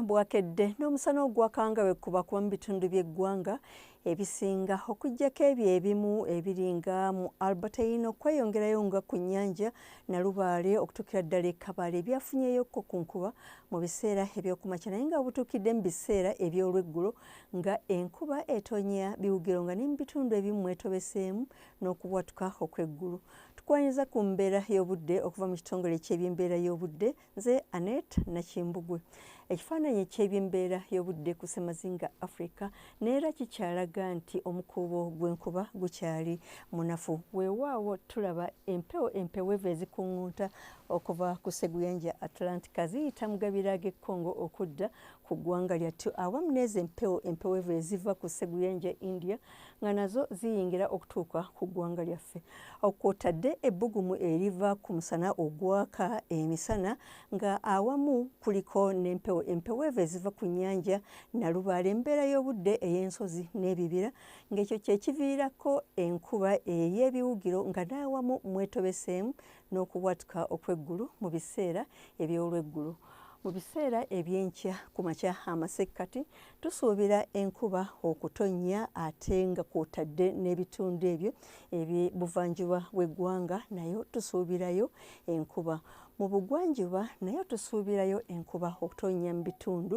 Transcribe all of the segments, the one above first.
Bwakedde n'omusana ogwakanga bwe kuba mu bitundu by'eggwanga ebisinga okuggyako ebyo ebimu ebiringa mu Albertine okweyongerayo nga ku nnyanja Nalubaale okutuukira ddala e Kabale ebyafunyeyokko ku nkuba mu biseera ebyokumakya, naye nga butuukidde mu biseera eby'olweggulo nga enkuba etonya biwugiro nga ne mu bitundu ebimu mwetobeseemu n'okubwatuka okw'eggulu. Tukwaniriza ku mbeera y'obudde okuva mu kitongole ky'ebyembeera y'obudde, nze Annette Nakimbugwe. Ekifaananyi eky'ebyembeera y'obudde ku Ssemazinga Africa neera kikyalaga nti omukuubo gw'enkuba gukyali munafu. Weewaawo tulaba empewo empeweevu ezikuŋŋunta okuva ku sseguyanja Atlantica ziyita mu gabira g'e Congo okudda ku ggwanga lyattu, awamu n'ezo empewo empeweevu eziva ku sseguyanja India nga nazo ziyingira okutuuka ku ggwanga lyaffe. Okwotadde ebbugumu eriva ku musana ogwaka emisana nga awamu kuliko n'empewo empeweevu eziva ku nnyanja Nalubaale, embeera y'obudde ey'ensozi n'ebibira ng'ekyo kye kiviirako enkuba ey'ebiwugiro nga n'awamu mwetobeseemu n'okubwatuka okw'eggulu mu biseera eby'olweggulo. Mu biseera ebyenkya ku makya amasekkati tusuubira enkuba okutonnya ate nga kwotadde n'ebitundu ebyo eby'ebuvanjuba bw'eggwanga nayo tusuubirayo enkuba. Mu bugwanjuba nayo tusuubirayo enkuba okutonnya mu bitundu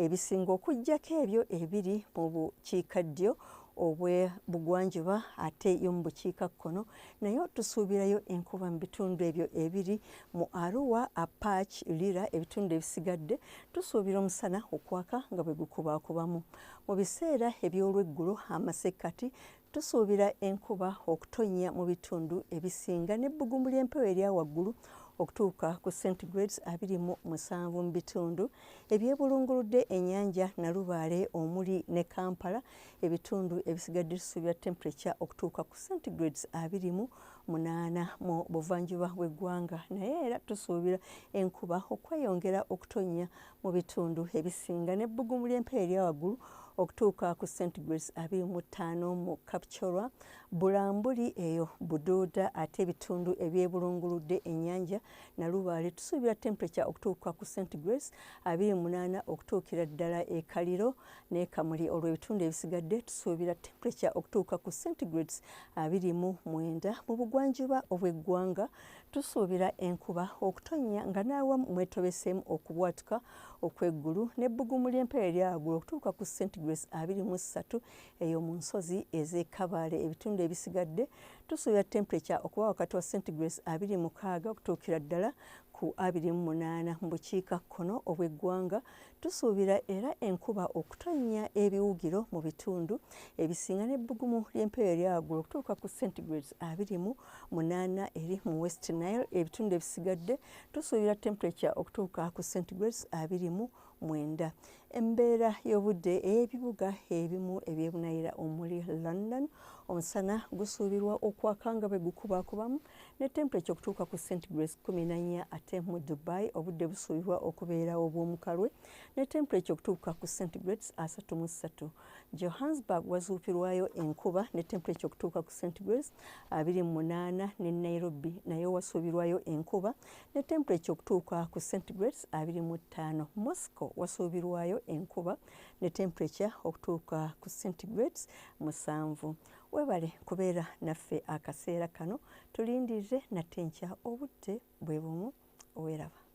ebisinga okuggyako ebyo ebiri mu bukiikaddyo obw'ebugwanjuba, ate yo mu bukiikakkono nayo tusuubirayo enkuba mu bitundu ebyo ebiri mu Arua, Apac, Lira. Ebitundu ebisigadde tusuubira omusana okwaka nga bwe gukubaakubamu. Mu biseera eby'olweggulo amasekkati tusuubira enkuba okutonnya mu bitundu ebisinga n'ebbugumu ly'empewo erya waggulu okutuuka ku centigrades 27 mu bitundu ebyebulunguludde ennyanja Nalubaale omuli ne Kampala. Ebitundu ebisigadde tusuubira temperature okutuuka ku centigrades 28 mu buvanjuba bw'eggwanga, naye era tusuubira enkuba okweyongera okutonnya mu bitundu ebisinga n'ebbugumu ly'empewo erya waggulu okutuuka ku centigrades 25 mu Kapchorwa, Bulambuli eyo Buduuda, ate ebitundu ebyebulunguludde ennyanja Nalubaale tusuubira temperature okutuuka ku centigrades 28 okutuukira ddala e Kaliro ne Kamuli. Olwo ebitundu ebisigadde tusuubira temperature okutuuka ku centigrades 29. Mu bugwanjuba obw'eggwanga tusuubira enkuba okutonnya nga n'awamu mwetobeseemu okubwatuka okw'eggulu n'ebbugumu ly'empewo erya waggulu okutuuka ku centigrades 23 eyo mu nsozi ez'e Kabale. Ebitundu ebisigadde tusuubira temperature okuba wakati wa centigrades 26 okutuukira ddala ku 28. Mu bukiikakkono obw'eggwanga tusuubira era enkuba okutonnya ebiwugiro mu bitundu ebisinga n'ebbugumu ly'empewo erya waggulu okutuuka ku centigrades 28 eri mu West Nile. Ebitundu ebisigadde tusuubira temperature okutuuka ku centigrades 29. Embeera y'obudde ey'ebibuga ebimu eby'ebunaayira omuli London, omusana gusuubirwa okwaka nga bwe gukubaakubamu ne temperature okutuuka ku centigrades 14, ate mu Dubai obudde busuubirwa okubeera obw'omukalwe ne temperature okutuuka ku centigrades 33. Johannesburg wazuukirwayo enkuba ne temperature okutuuka ku centigrades 28, ne Nairobi nayo wasuubirwayo enkuba ne temperature okutuuka ku centigrades 25. Moscow wasuubirwayo enkuba ne temperature okutuuka ku centigrades 7. Webale kubeera naffe akaseera kano, tulindirire nate enkya obudde bwe bumu. Weeraba.